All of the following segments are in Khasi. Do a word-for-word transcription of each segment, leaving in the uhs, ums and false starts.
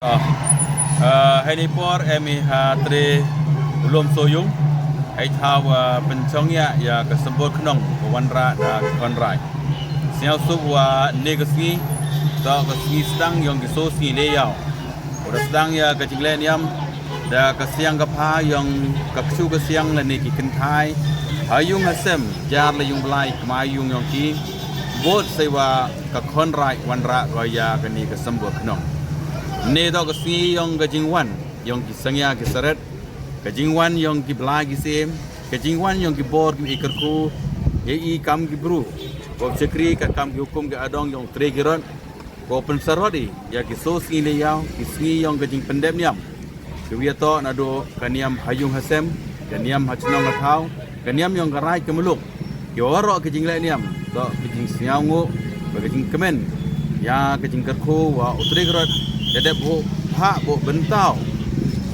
Uh, uh, ha kane ka por em i ha tre u lum Sohiong. Hei thaw, uh, pynchong ïa, ïa ka symbol khnong ka wanrah da ka khon raij. Sngewsuk wa kane ka sngi, toh ka sngi sdang yong ki so sngi leh ïaw. Wa da sdang ïa ka jingleh niam da ka siang ka pha yong ka ksu ka siang lane ki kynthai ha ïung ha sem, jar la ïung blai kmai ïung yong ki, bud sei wa ka khon raij wanrah ko ïa kane ka symbol khnong. Kane toh ka sngi yong ka jingwan yong ki sangya ki saret, ka jingwan yong ki blai ki syiem, ka jingwan yong ki bor ki kyrkhu, ïa i kam ki bru, ko shakri ka kam ki hukum ki adong yong tre ki rot, ko pynsarot i ïa ki so sngi leh ïaw, ki sngi yong ka jingpyndep niam. Ki wi ïa toh naduh ka niam ha ïung ha sem, ka niam ha chnong ha thaw, ka niam yong ka raij ka muluk. Ki waroh ka jingleh niam toh ka jingsngew nguh, ka jingkmen ïa ka jingkyrkhu wa u tre ki rot, ïa dep buh phah buh byntaw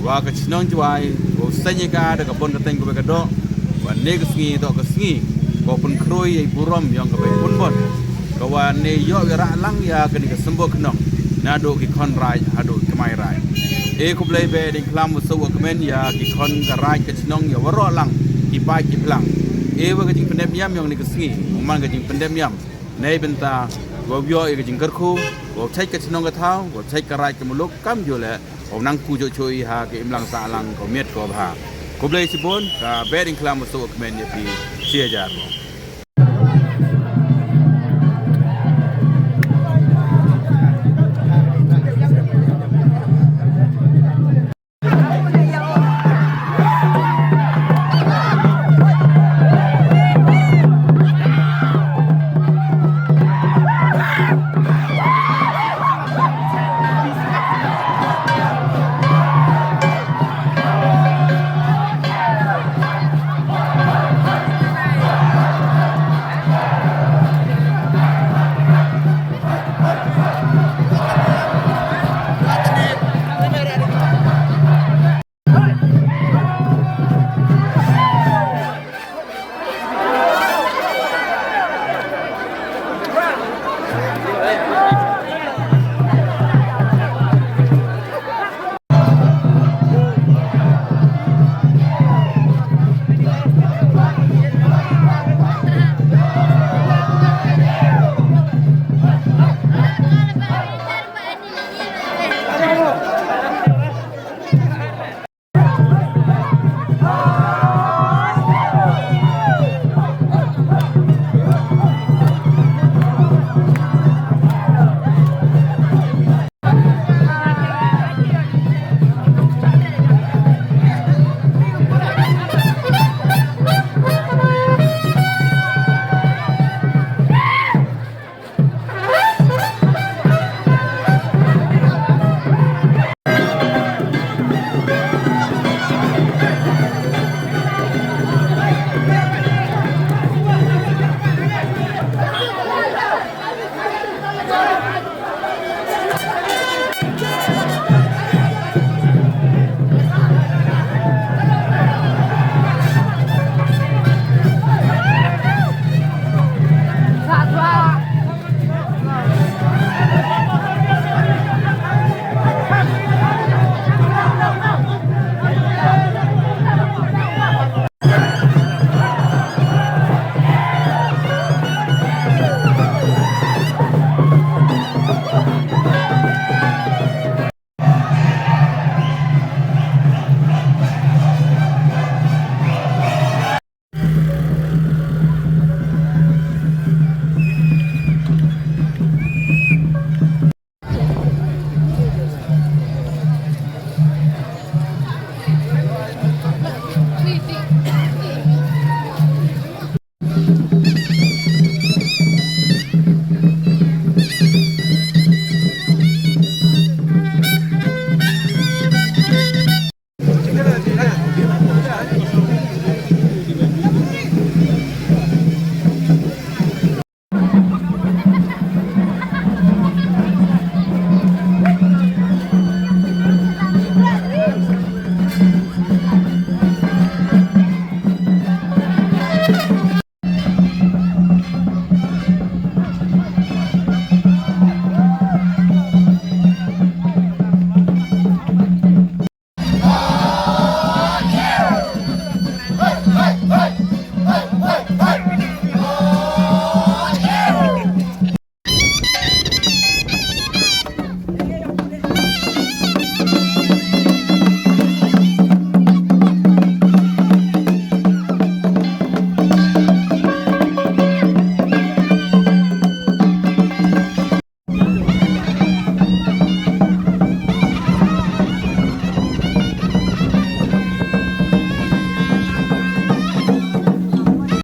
wa ka chnong Jwai, wa u seng ïa ka da ka bun ka teng ka ba ka doh, wa kane ka sngi toh ka sngi ko pynkhroi ïa i burom yong ka bai pun bun. Ka wa ne ïoh ïa rah lang ïa kane ka symbol khnong naduh ki khon raij haduh ki kmai raij. E khublei beh ding khlam wa suk wa kmen ïa ki khon ka raij ka chnong ïa waroh lang ki paid ki phlang. E wa ka jingpyndep niam yong kane ka sngi, man ka jingpyndep niam nei bynta wa ïoh ïa ka jingkyrkhu, wa chait ka chnong ka thaw, wa chait ka raij ka muluk, kam ju leh wa nang ku ju chui ha ka imlang sahlang, ka miet ka bha. Khublei chibun, ka beh ding khlam wa suk wa kmen ïa phi shi hajar.